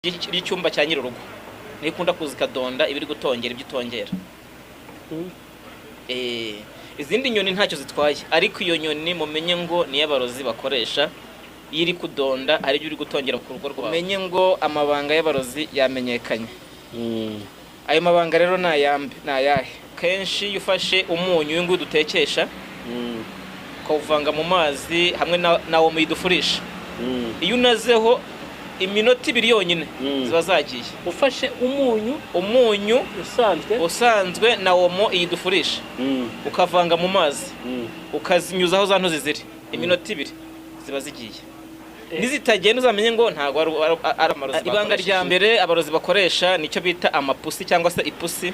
Ry'icyumba cya nyir'urugo niyo ikunda kuza ikadonda iba iri gutongera ibyo itongera. Izindi nyoni ntacyo zitwaye, ariko iyo nyoni mumenye ngo niyo abarozi bakoresha. Iyo iri kudonda hari ibyo uri gutongera ku rugo rwawe, umenye ngo amabanga y'abarozi yamenyekanye. Ayo mabanga rero ni ayambe, ni ayahe? Kenshi iyo ufashe umunyu uyu nguyu dutekesha, ukawuvanga mu mazi hamwe na omo dufurisha, iyo unazeho iminota 2 yonyine ziba zagiye. Ufashe umunyu? Umunyu usanzwe? Usanzwe na omo iyi dufurisha, ukavanga mu mazi, ukazinyuzaho za ntozi ziri, iminota 2 ziba zigiye. Nizitagenda uzamenye ngo ntabwo ari amarozi. Ibanga rya mbere abarozi bakoresha nicyo bita amapusi cyangwa se ipusi.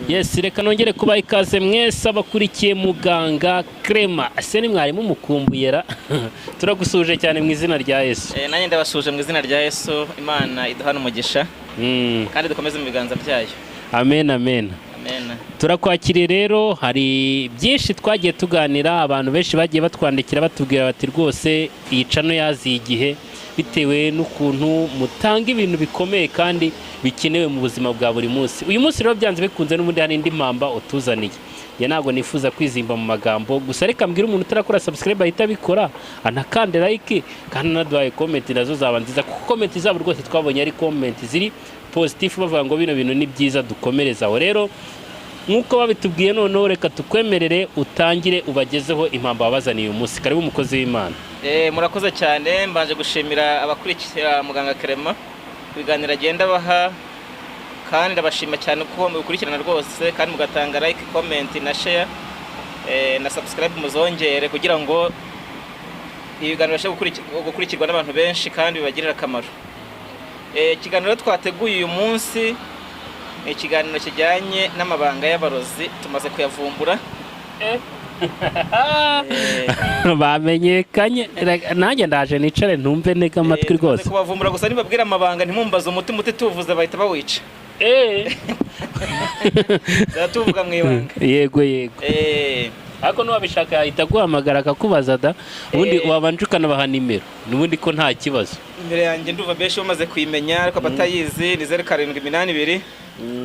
Yes, reka nongere kubaha ikaze mwese abakurikiye muganga Clement. Ese ni mwarimu mukumbuyera? Turagusuhuje cyane mu izina rya Yesu. Nanjye ndabasuhuje mu izina rya Yesu. Imana iduhane umugisha kandi dukomeze mu biganza byayo. Amen, amen. Amen. Turakwakiriye rero. Hari byinshi twagiye tuganira, abantu benshi bagiye batwandikira batubwira bati rwose iyi channel yaziye igihe, bitewe n'ukuntu mutanga ibintu bikomeye kandi bikenewe mu buzima bwa buri munsi. Uyu munsi rero byanze bikunze n'ubundi hari indi mpamba utuzaniye. Njye ntabwo nifuza kwizimba mu magambo, gusa reka mbwire umuntu utarakora subscribe ahita abikora, anakande like, kandi anaduhaye comment nazo zaba nziza, kuko comment zabo rwose twabonye ari comment ziri positive, bavuga ngo bino bintu ni byiza, dukomereze aho. Rero nk'uko babitubwiye, noneho reka tukwemerere utangire ubagezeho impamba wabazaniye uyu munsi. Karibu, umukozi w'Imana. Murakoze cyane. Mbanje gushimira abakurikira muganga Clement, ibiganiro agenda abaha, kandi ndabashima cyane ko mubikurikirana rwose kandi mugatanga like, comment na share, na subscribe muzongere kugira ngo ibiganiro bibashe gukurikirwa n'abantu benshi kandi bibagirire akamaro. Ikiganiro twateguye uyu munsi ni ikiganiro kijyanye n'amabanga y'abarozi tumaze kuyavumbura. Bamenyekanye. Nanjye ndaje nicare ntumve, ntege amatwi. Tumaze Rwose. kubavumbura, gusa nibabwira amabanga ntimumbaze umuti, umuti tuwuvuze bahita bawica. Tuzaba tuvuga mu ibanga. Yego. Ariko n'uwabishaka yahita aguhamagara akakubaza da, ubundi wabanje ukanabaha nimero n'ubundi ko nta kibazo. Imbere yanjye ndumva benshi bamaze kuyimenya, ariko abatayizi ni 0782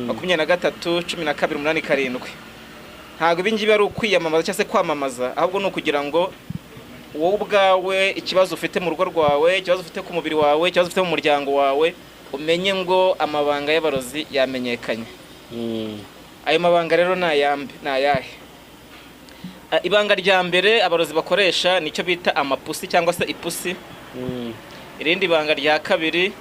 23 12 87. Ntabwo ibi ngibi ari ukwiyamamaza cyangwa se kwamamaza, ahubwo ni ukugira ngo wowe ubwawe ikibazo ufite mu rugo rwawe, ikibazo ufite ku mubiri wawe, ikibazo ufite mu muryango wawe, umenye ngo amabanga y'abarozi yamenyekanye. Ayo mabanga rero ni ayambe, ni ayahe? Ibanga rya mbere abarozi bakoresha nicyo bita amapusi cyangwa se ipusi. Irindi banga rya kabiri,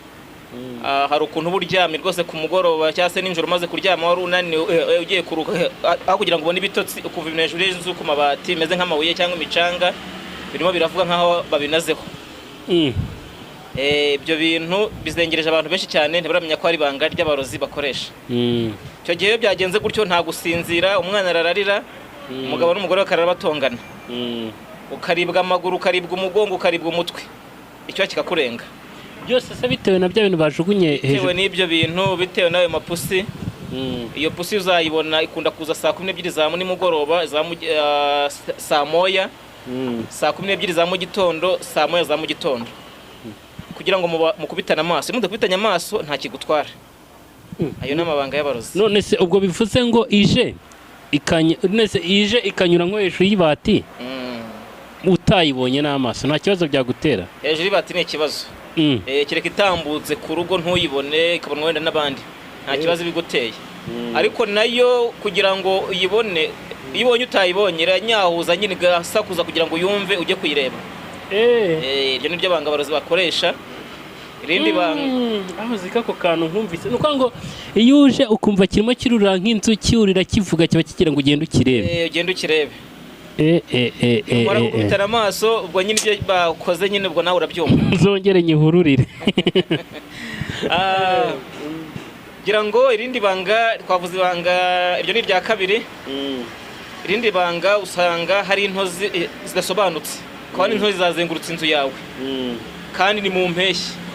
hari ukuntu uba uryamye rwose ku mugoroba cyangwa se nijoro, umaze kuryama wari unaniwe, ugiye kuruhuka, aho kugira ngo ubone ibitotsi ukumva ibintu hejuru y'inzu ku mabati bimeze nk'amabuye cyangwa imicanga birimo biravuga nk'aho babinazeho. Ibyo bintu bizengereje abantu benshi cyane, ntibaramenya ko ari ibanga ry'abarozi bakoresha. Icyo gihe iyo byagenze gutyo nta gusinzira, umwana arararira, umugabo n'umugore bakarara batongana, ukaribwa amaguru, ukaribwa umugongo, ukaribwa umutwe, icyo kikakurenga. Byose se bitewe na bya bintu bajugunye Bitewe hejuru? n'ibyo bintu, bitewe n'ayo mapusi. Iyo pusi uzayibona ikunda kuza saa 12 za nimugoroba, saa 1, saa 12 za mu gitondo, saa 1 za mu gitondo, kugira ngo mukubitane amaso. Iyo mudakubitanye amaso nta kigutwara. Ayo ni amabanga y'abarozi. None se ubwo bivuze ngo ije none se ije ikanyura nko hejuru y'ibati, utayibonye n'amaso, nta kibazo byagutera? Hejuru y'ibati ni ikibazo. Kereka itambutse ku rugo ntuyibone, ikabonwa wenda n'abandi, nta kibazo ibiguteye. Ariko nayo kugira ngo uyibone, iyo ubonye utayibonye iranyahuza nyine, igasakuza kugira ngo uyumve ujye kuyireba. Iryo ni ryo banga abarozi bakoresha. Irindi banga Aho zika ako kantu nkumvise, ni ukuvuga ngo iyo uje ukumva kirimo kirurira nk'inzu, cyurira kivuga, kiba kigira ngo ugende ukirebe. Ugende ukirebe. Numara gukubitana amaso, ubwo nyine ibyo bakoze nyine ubwo nawe urabyumva. Nzongere nyihururire. Ngira ngo irindi banga twavuze, ibanga iryo ni irya kabiri. Irindi banga, usanga hari intozi zidasobanutse, ukabona intozi zazengurutse inzu yawe kandi ni mu mpeshyi.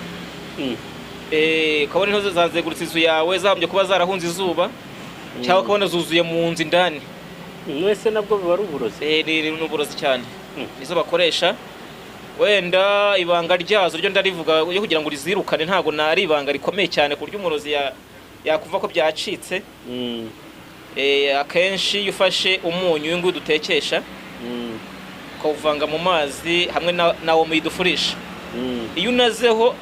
Ukabona intozi zazengurutse inzu yawe zagombye kuba zarahunze izuba, cyangwa ukabona zuzuye mu nzu indani. Mwese nabwo biba ari uburozi? Ni uburozi cyane. Nizo bakoresha. Wenda ibanga ryazo ryo ndarivuga yo kugira ngo urizirukane, ntabwo nari ibanga rikomeye cyane ku buryo umurozi yakuva ko byacitse. Akenshi iyo ufashe umunyu uyu nguyu dutekesha, ukawuvanga mu mazi hamwe na omo yidufurisha, iyo unazeho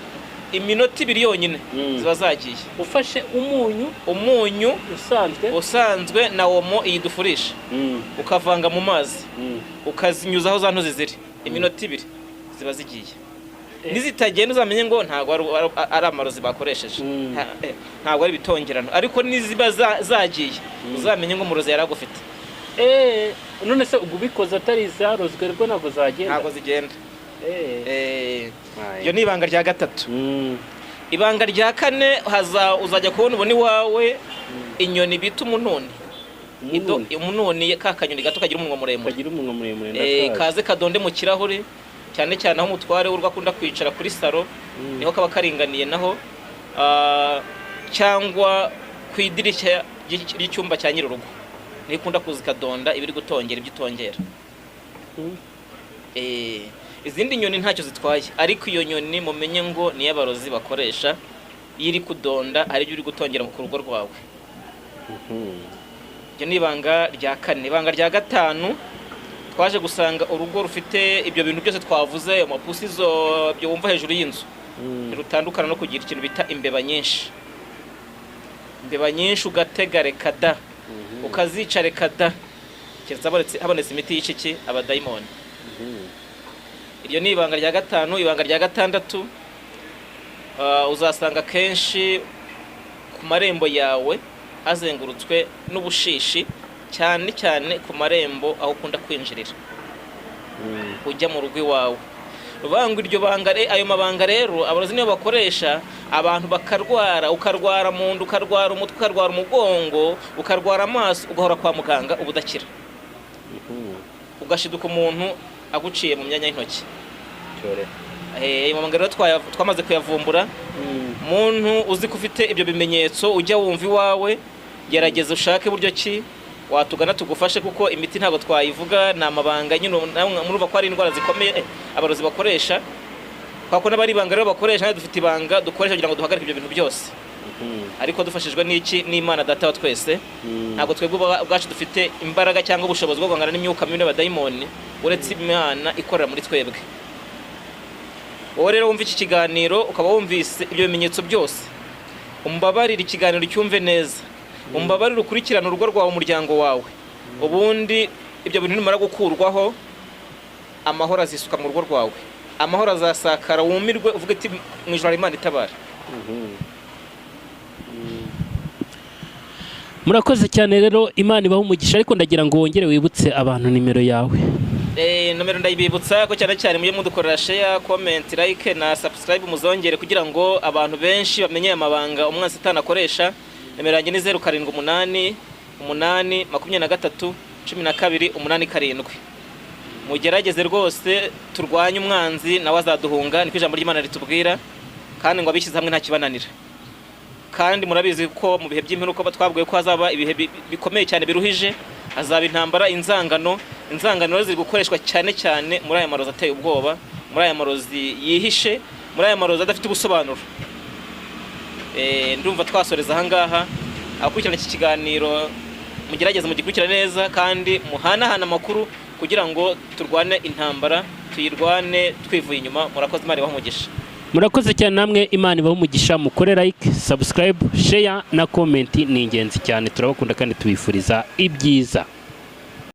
iminota 2 yonyine, ziba zagiye. Ufashe umunyu? Umunyu usanzwe? Usanzwe na omo iyi dufurisha, ukavanga mu mazi, ukazinyuzaho za ntozi ziri, iminota 2 ziba zigiye. Nizitagenda uzamenye ngo ntabwo ari amarozi bakoresheje. Ntabwo ari ibitongerano, ariko niziba zagiye uzamenye ngo umurozi yari agufite. None se ubwo ubikoze atari izarozwe rwo ntabwo zagenda? Ntabwo zigenda. Iyo ni ibanga rya gatatu. Ibanga rya kane, haza uzajya kubona ubona iwawe inyoni bita umununi. Umununi. Umununi, ka kanyoni gato kagira umunwa muremure. Kagira umunwa muremure, ndakazi. Kaze kadonde mu kirahuri, cyane cyane aho umutware w'urugo akunda kwicara kuri salo, niho kaba karinganiye naho, cyangwa ku idirishya ry'icyumba cya nyir'urugo, niho ikunda kuza ikadonda iba iri gutongera ibyo itongera. Izindi nyoni ntacyo zitwaye, ariko iyo nyoni mumenye ngo niyo abarozi bakoresha. Iyo iri kudonda hari ibyo uri gutongera ku rugo rwawe. Iryo ni ibanga rya kane. Ibanga rya gatanu, twaje gusanga urugo rufite ibyo bintu byose twavuze, amapusi, izo byo wumva hejuru y'inzu, ntirutandukana no kugira ikintu bita imbeba nyinshi. Imbeba nyinshi ugatega reka da, ukazica reka da, keretse habonetse imiti yica iki? Abadayimoni. Iryo ni ibanga rya gatanu. Ibanga rya gatandatu, uzasanga kenshi ku marembo yawe hazengurutswe n'ubushishi, cyane cyane ku marembo aho ukunda kwinjirira ujya mu rugo iwawe. Ruvuga ngo iryo banga ayo mabanga rero abarozi niyo bakoresha, abantu bakarwara, ukarwara mu nda, ukarwara umutwe, ukarwara umugongo, ukarwara amaso, ugahora kwa muganga ubudakira, ugashiduka umuntu aguciye mu myanya y'intoki. Cyore. Ayo mabanga rero twamaze kuyavumbura. Muntu uzi ko ufite ibyo bimenyetso ujya wumva iwawe, gerageza ushake buryo ki watugana tugufashe, kuko imiti ntabwo twayivuga, ni amabanga nyine. Namwe murumva ko ari indwara zikomeye abarozi bakoresha. Kwa ko n'abari ibanga rero bakoresha, natwe dufite ibanga dukoresha kugira ngo duhagarike ibyo bintu byose, ariko dufashijwe n'iki? N'Imana Data wa twese. Ntabwo twebwe ubwacu dufite imbaraga cyangwa ubushobozi bwo guhangana n'imyuka mibi n'abadayimoni, uretse Imana ikorera muri twebwe. Wowe rero wumva iki kiganiro, ukaba wumvise ibyo bimenyetso byose, umbabarire ikiganiro cyumve neza, umbabarire ukurikirane urugo rwawe, umuryango wawe. Ubundi ibyo bintu nimara gukurwaho, amahoro azisuka mu rugo rwawe, amahoro azasakara, wumirwe uvuge ati: "Mu ijoro hari Imana itabara." Murakoze cyane rero, Imana ibahe umugisha, ariko ndagira ngo wongere wibutse abantu nimero yawe. Nomero ndayibibutsa ko cyane cyane mujye mudukorera share, comment, like na subscribe, muzongere kugira ngo abantu benshi bamenye aya mabanga umwanzi Satani akoresha. Nomero yanjye ni 0788 23 12 87. Mugerageze rwose turwanye umwanzi, nawe azaduhunga, niko ijambo ry'Imana ritubwira, kandi ngo abishyize hamwe nta kibananira. Kandi murabizi ko mu bihe by'imperuka twabwiwe ko hazaba ibihe bikomeye cyane biruhije, hazaba intambara, inzangano. Inzangano rero ziri gukoreshwa cyane cyane muri aya marozi ateye ubwoba, muri aya marozi yihishe, muri aya marozi adafite ubusobanuro. Ndumva twasoreza ahangaha. Abakurikirana iki kiganiro, mugerageze mugikurikirane neza kandi muhanahane amakuru kugira ngo turwane intambara, tuyirwane twivuye inyuma. Murakoze, Imana ibahe umugisha. Murakoze cyane namwe, Imana ibahe umugisha. Mukore like, subscribe, share na comment, ni ingenzi cyane. Turabakunda kandi tubifuriza ibyiza.